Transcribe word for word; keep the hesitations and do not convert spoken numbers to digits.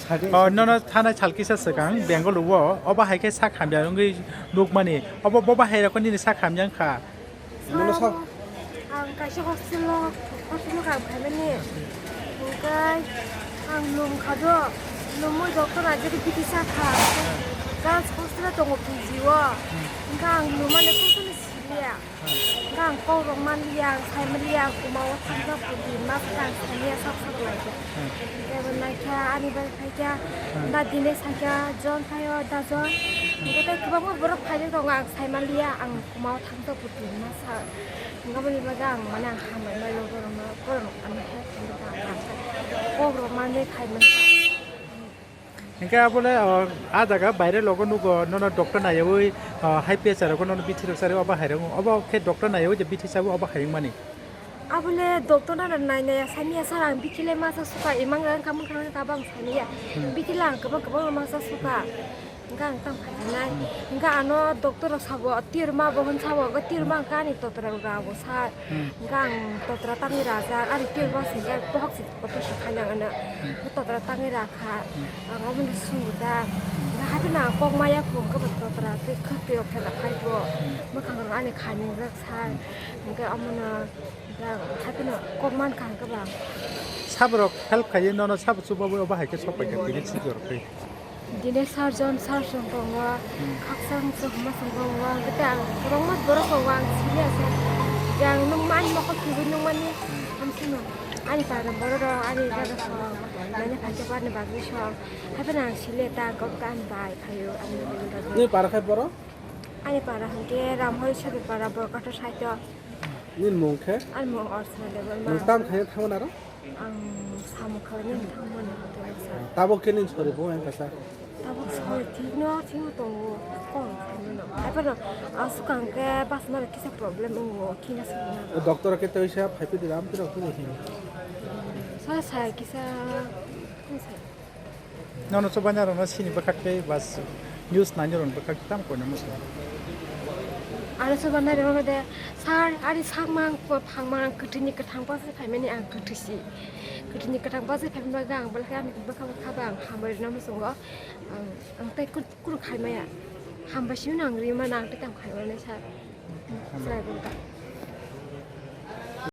Oh, nono thanai sal kisa swkang Bengaluru o, obo hai khe sak hamya wngwi nukmani. Obo, bo bahai rokho nini sak hamya wngkha. Nono sak- Ang kaisa hostel o, hostel o kaam khaimani. Hwnkhe ang lum kha do, lumwi doctor ajagwi biti sa kha. Girls hostel o tongo P G o. Hwnkhe ang lumani kusuni siliya. Hwnkhe ang kok rok manliya, ang saimanliya, ang kuma o thangjak pudi, ma khe ang saimanliya sak sak lai khe. Hwnkhe bo naikha, ani bai phaikha, da Dinesh phaikha, John phaio, da John. Hwnkhe tei kwbangma borok phaijak tongo, ang saimanliya, ang kuma o thangjak pudi, ma sa. Hwnkhe aboni bagwi ang mane ang hambai mai logo rokno, borok rok ano help khaina ta ang kok rok manwi khai mankha. Hingke abole, o, a jaga baire logo nugo, nono doctor naiyawi, o, high pressure rogo nono bithi rok sari obo hai rok, obo khe doctor naiyawi je bithi sawi obo hai wngmani. Abole doctor no nai nai sani ya sir ang bithi le masa suka imang rang kamang kamang ta bang sani ya. Hmm. Bithi lang kabang kabang masa suka. Hingke ang tang phai nai. Hingke ano doctor rok sabo tirma bo hwn sabo, hingke tirma hingke ani totra rok rabo sa. Hmm. Hingke ang totra tangwi rajak, ani tirma se hingke bohok se operation khaina ano. Hmm. Hingke totra tangwi rakha. Hmm. Ang omono sungo da. Hmm. Hingke haikhe no ang kok maya kho hingke bo totra tei khwtwi rok phela phai bo. Hmm. Bwkhang rok ani khainwi rwk sa. Hmm. Hingke omono da haikhe no kok mankha hingke bo ang. Saborok help khaiwi nono sabo chubawi obo hai khe sok paikha tini sijor khe. Dine sarjon sarjon tongo, khaksa hwnkhe hwnma song tongo, hwnkhe tei ang kwbangma borok tongo, ang sini asa je ang nukma ani mokol khibui nukmani, hamsano ani para borok rok, ani jaga song, nani phaikhe barni bagwi song, haiphano ang sili ta kok ta ani bai phaio, ani bagwi bagwi. Nini para khai borok? Ani para hwnkhe Ramhoi Sodipara, Borkato Saito. Nini mung khe? Ani mung Orsina Debbarma. Nwng tam khaina thangmani aro? Ang samung khaina thangmani hotel o sa. Tabuk khe nini sori bo wng kasa? Tabuk sori thikno thikno tongo, kok khaimano. Aphano aswk ang khe bachana kisa problem wngo, khina songna. O doctor khe tei sa phaiphidi ram tiro khe bo hino. Sa sa kisa, kisa. Nono chubaina rokno sini bwkhak tei bas news naina rokni bwkhak tei tamo koina muchung. Ano chubaina rokno de, sir, ani sakmang, phangmang, kwthwini kwthang bwsai phaimani ang kwthwisi. Kwthwini kwthang bwsai phaimani bagwi ang belai khe ani bwkha bwkha bai ang hambai rwna muchungo. Ang, ang tei kunu khaimaya. Hambai simi no ang rimana, ang tei tamo khaimani sir. Hambai. Sir,